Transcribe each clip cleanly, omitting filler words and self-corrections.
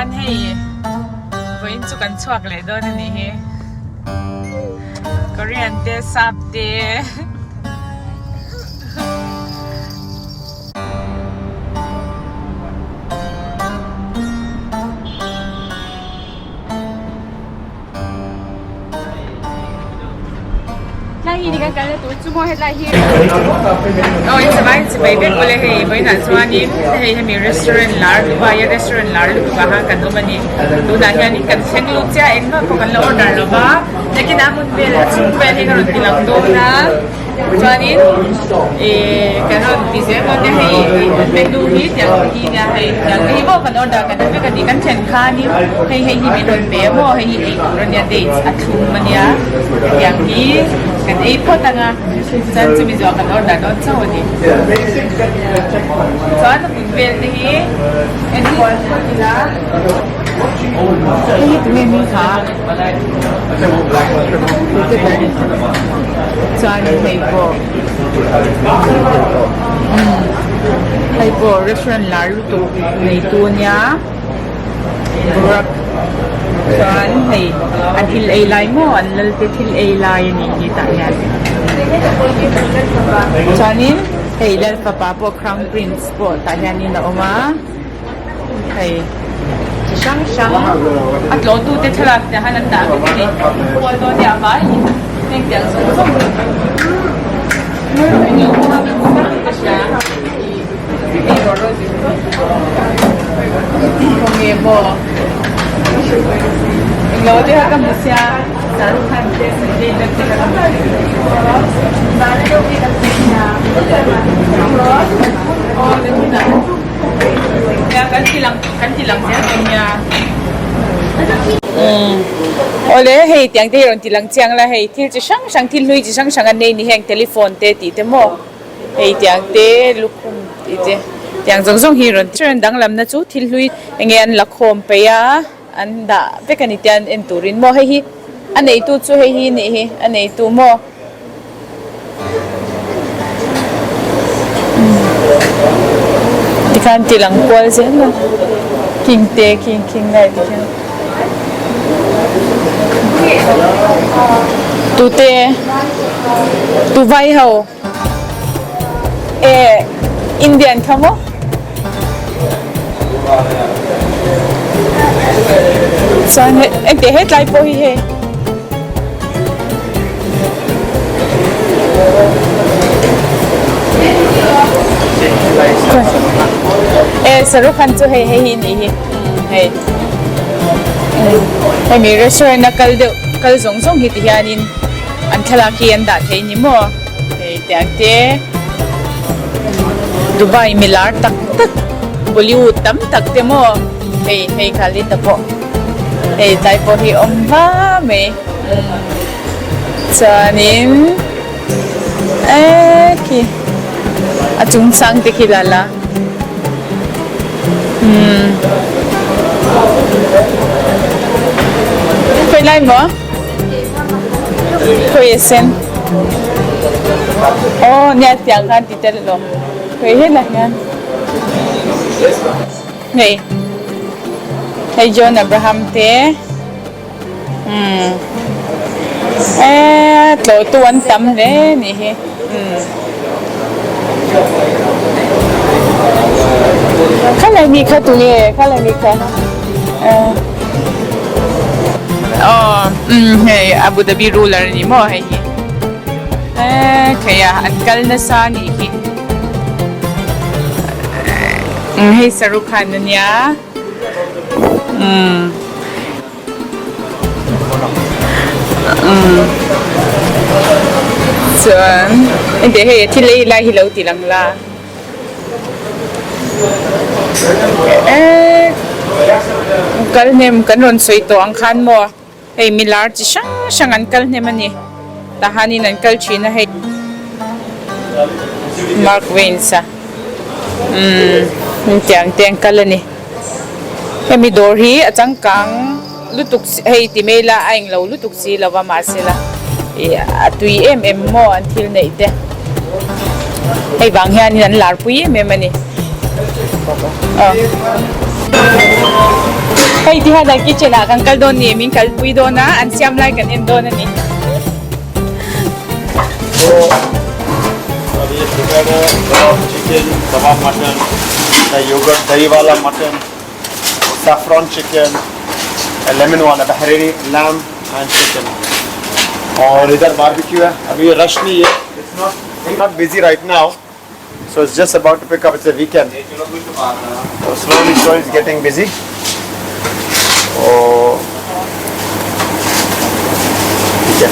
Chuan hei vawiin chu kan chhuak leh dawn a nih hi Korean te sap te. Tlai hi ni kan kalna tur chu maw hetlai hi aw in chibai chibai vek awle hei vawiinah chuanin hei hemi restaurant lar Dubai a restaurant lar lutuk ah khan kan awm a ni tunah hianin kan thleng lut chiah a engmah pawh kan la order lo va nakinah hmun vel a chhung vel hi ka rawn ti lang dawn a. Chuanin ihh kan rawn ti zel dawn nia hei menu hi tiang te hi nia hei tiang te hi maw kan order kan en vek a ni kan then khanin hei hei hi min rawn pe a maw hei hi ei tur ania dates a thlum ania hetiang hi kan ei phawt ang a chuan chumi zawh kan order dawn chauh a ni chuan a hmun vel te hi enkual phawt ila hei hi tunge hming kha. Chuan hei pawh hei pawh restaurant lar lutuk neitu ania Burak chuan hei an thil ei lai maw an lal te thil ei lai a nih hi tah hian chuanin hei lal fapa pawh crown prince pawh tah hianin a awm a. Hei chi hrang hrang a tlawh tu te thlalak te han an dah vek a ni kual dawn nia vai in heng tiang zawng zawng englo pawh a ka hria hei rawh rawh zin khawnge maw englo te kha ka hmu sia Shahrukh Khan te Sanjay Dutt te kha ka hmu aw nakinah. Kan ti lang kan ti lang zel dawn nia. Awle hei tiang te hi rawn ti lang chiang la hei thil chi hrang hrang thil hlui chi hrang hrang an nei ni heng telephone te tih te maw hei tiang te lukhum tih te tiang zawng zawng hi rawn ti danglamna chu thil hlui enge an la khawm peih a an dah vek a ni tiang en turin maw hei hi a neitu chu hei hi nih hi a neitu maw. Tikhan ti lang kual zel a king te king king lai te khian tute tu vai ho eh Indian kha maw. Chuan engteh hetlai pawh hi hei. E Shahrukh Khan chu hei hei hi ni hi hei hemi restaurant a kal deuh kal zawng zawng hi ti hianin an thlalak hi an dah thei ni maw hei tiang te Dubai milar tak tak Bollywood tam tak te maw hei hei khalid a pawh hei tlai pawh hi awm va mai. Chuanin eee khi a chung sang te khi la la umm khawi lai maw khawi a sen aw nia tiang khan ti tel lo khawi helai hian hei hei John Abraham te. Umm eee tlawh tu an tam hle nih hi umm khalai mi kha tunge khalai mi kha eh aw umm hei Abu Dhabi ruler a ni maw hei hi eee khei a an kal nasa a nih hi umm hei Shahrukh Khan a nia umm. Chuan heti hei thil ei lai hi lo ti lang la eee kal hnem kan rawn sawi tawh ang khan maw hei milar chi hrang hrang an kal hnem a ni tahanin an kal thin a hei Mark Wiens a umm tiang te an kal a ni. Hemi dawr hi a changkang lutuk hei ti mai ila a englo lutuk si lo va mahse la ih a tui em em maw an thil neih te hei vang hianin an lar pui em em a ni aw. Hei ti hian an kitchen ah kan kal dawn ni min kalpui dawn a an siam lai kan en dawn a ni. Chicken kebab mutton the yogurt dahi wala mutton saffron chicken lemon wala Bahraini lamb and chicken और इधर barbecue है अभी ये rush नहीं है it's not not busy right now so it's just about to pick up it's a weekend so slowly slowly it's getting busy और ठीक है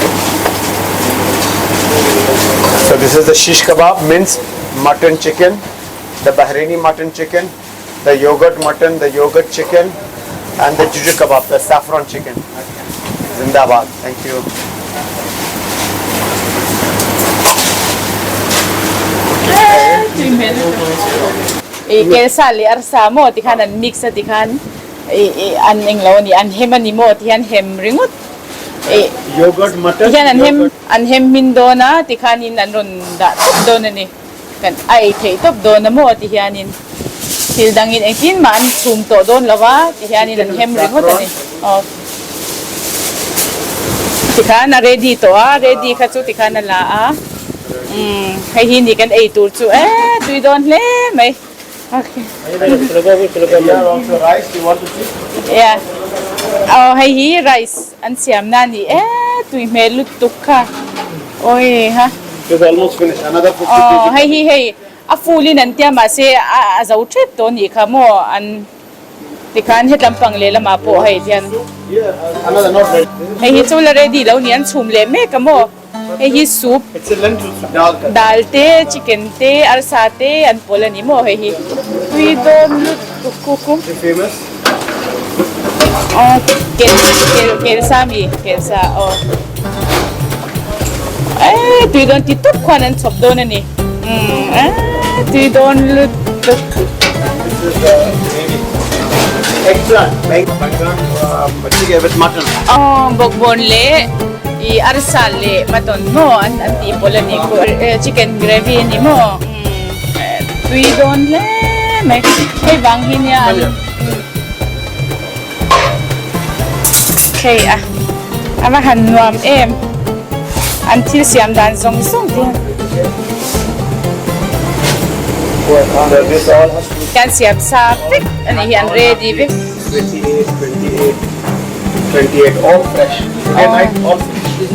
So this is the shish kebab, minced mutton chicken, the Bahraini mutton chicken, the yogurt mutton, the yogurt chicken, and the juju kebab, the saffron chicken. Zindabad. Thank you. I kelsa leh arsa maw tikhan an mix a tikhan i an englo a ni an hem a ni maw tihian hem ringawt i Yogurt mutton tihian an hem an hem hmin dawn a tikhanin an rawn dah tawp dawn a ni. Kan a ei theih tawp dawn a maw ti hianin thil dangin engtin mah an chhum tawh dawn lo a ti hianin an hem ringawt a ni. Aw tikhan a ready tawh a, ready kha chu tikhan a la a, umm hei hi ni kan ei tur chu e tui dawn hle mai. Okay. Yeah. Aw hei hi rice an siam na ni e tui hmel lutuk kha. Oi ha. It's almost finished. Another 50 Aw hei hi hei a full in an tia mahse a a zo tep tawh anih kha maw an tikhan hetlam pang lehlamah pawh hei hian hei hi chu la ready lo ni an chhum leh mek a maw. Hei hi soup dal te chicken te arsa te an pawlh a ni maw hei hi tui dawn lutuk kuk aw kel kel kelsa mi kelsa aw eh tui dawn ti tawp khuan an chhawp dawn a ni umm eh tui dawn lutuk. Aw bawkbawn leh. I arsa leh mutton maw an an tih pawlh a ni khu chicken gravy a ni maw tui dawn hle mai hei vang hi nia an hei a a va han nuam em an thil siam dan zawng zawng te hian siam sa vek a nih hi an ready vek.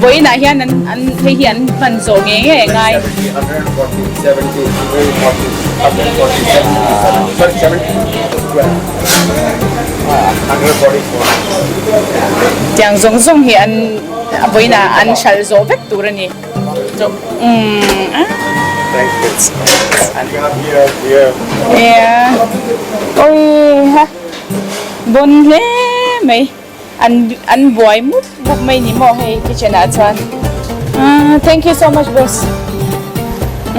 Vawiinah hian an an hei hi an hman zawh ngei ngei a ngai. Tiang zawng zawng hi an vawiinah an hralh zawh vek tur a ni. Umm ah. Oi ha. Bawn hle mai an an buai mup mup mai ni maw hei kitchen ah chuan ah thank you so much boss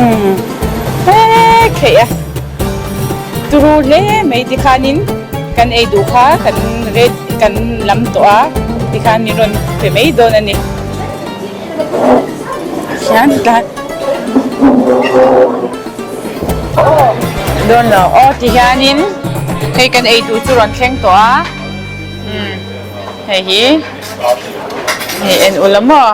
umm he kheih a turu hle mai tikhanin kan ei duh kha kan red kan lam tawh a tikhan min rawn pe mai dawn a ni hian tah Dawn lo aw ti hianin hei kan ei duh chu rawn thleng tawh a umm hei hi hei en ula maw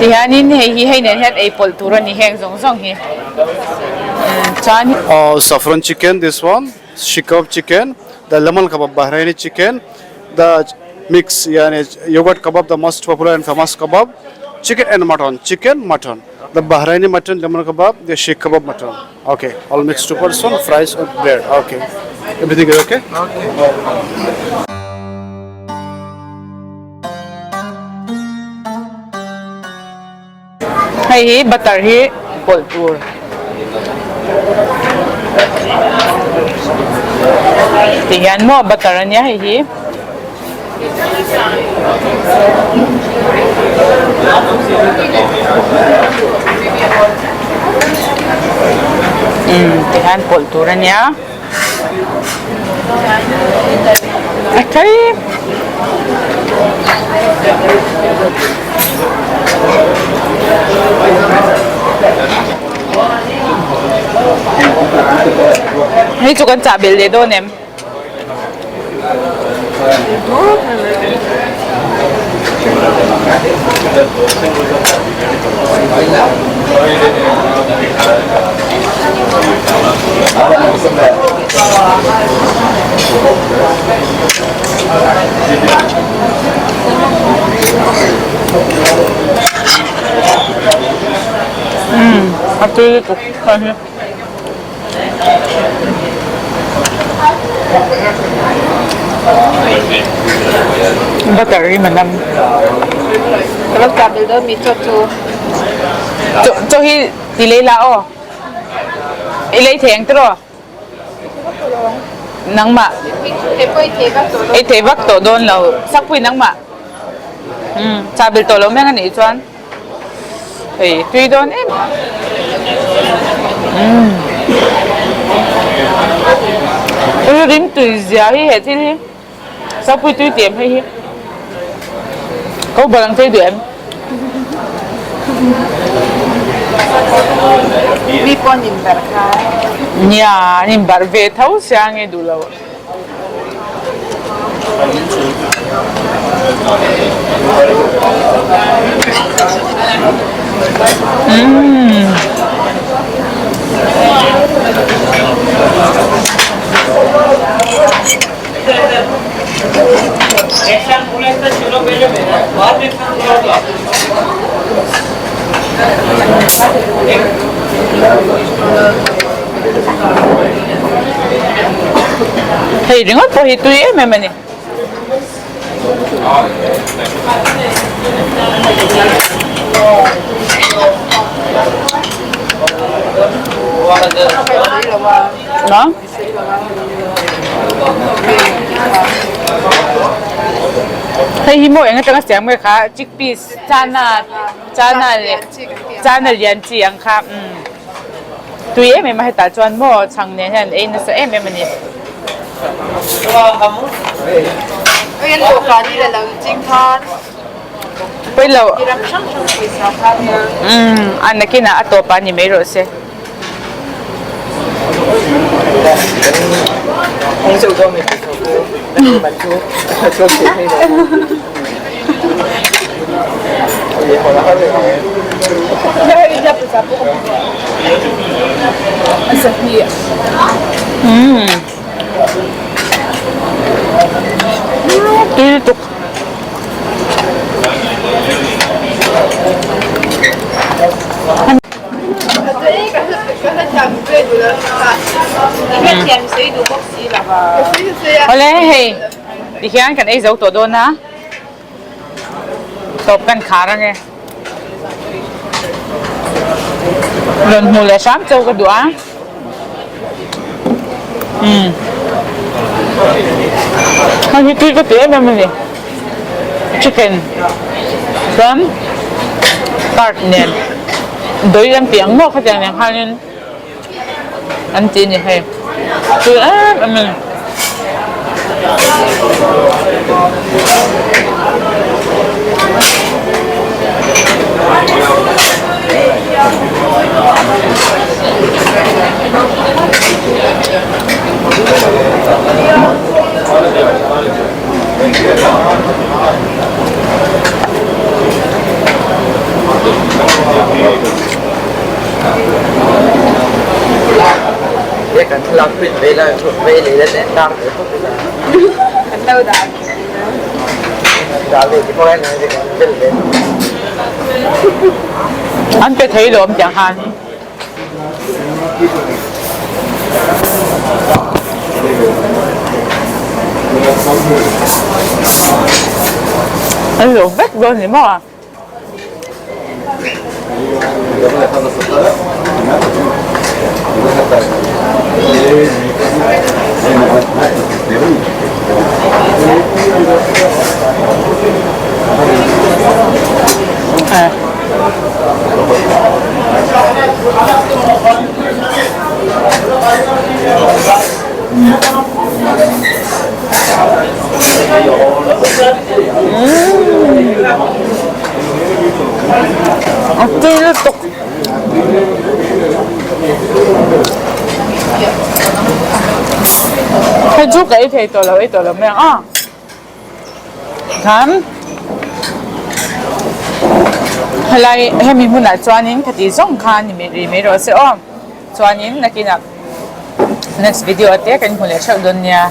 ti hianin hei hi hei nen hian ei pawlh tur a ni heng zawng zawng hi umm chuan. Aw saffron chicken this one shikab chicken the lemon kebab Bahraini chicken the mix yani yogurt kebab the most popular and famous kebab chicken and mutton chicken mutton the Bahraini mutton lemon kebab the sheikh kebab mutton okay all mixed two person fries or bread okay everything is okay Hei hi butter hi pawlh tur ti hian maw butter ania hei hi. Umm ti hian pawlh tur ania. A thei. Hei chu kan chah belh leh dawn em? Umm a tui lutuk kha hi. Butter rim a nam. Ka lo tah belh dawn mi chaw chu. Chaw hi i lei la aw. I lei thei ang tiraw? Nangmah. I thei vak tawh dawn lo. Sakpui nangmah. Umm chah belh tawh lo meng a nih chuan. Hei tui dawn em. Umm. Rim tui zia hi he thil hi. Sapui tui tih em hei hi. Ko balang chei duh em. Mi pawh an inbarh kha. Nia an inbarh ve tho sia nge duh lo. Umm. Hei ringawt pawh hi tui em em a ni. Hei hi maw eng atanga siam nge kha chickpeas chana chana leh chana lian chi ang kha umm tui em em a hetah chuan maw chhang nen hian ei nasa em em a ni. Pawilo umm a nakinah a tawpah ni mai rawh se. Umm tui lutuk. Awle hei tihian kan ei zo tawh dawn a tawp kan khar ange rawn hmuh leh hram chauh ka duh a umm hei hi tui ka ti em em a ni chicken chuan card nen dawi an tih ang maw khatiang nen khanin an ti a ni hei tui em em a ni. An pe thei lawm tiang khan. An lo vek dawn ni maw a? A tui lutuk. Hei chu ka ei thei tawh lo, ei tawh lo mai ang a. Khan helai hemi hmunah chuanin khati zawng kha ni mai ri mai rawh se aw. Chuanin nakinah next video te kan hmu leh theuh dawn nia.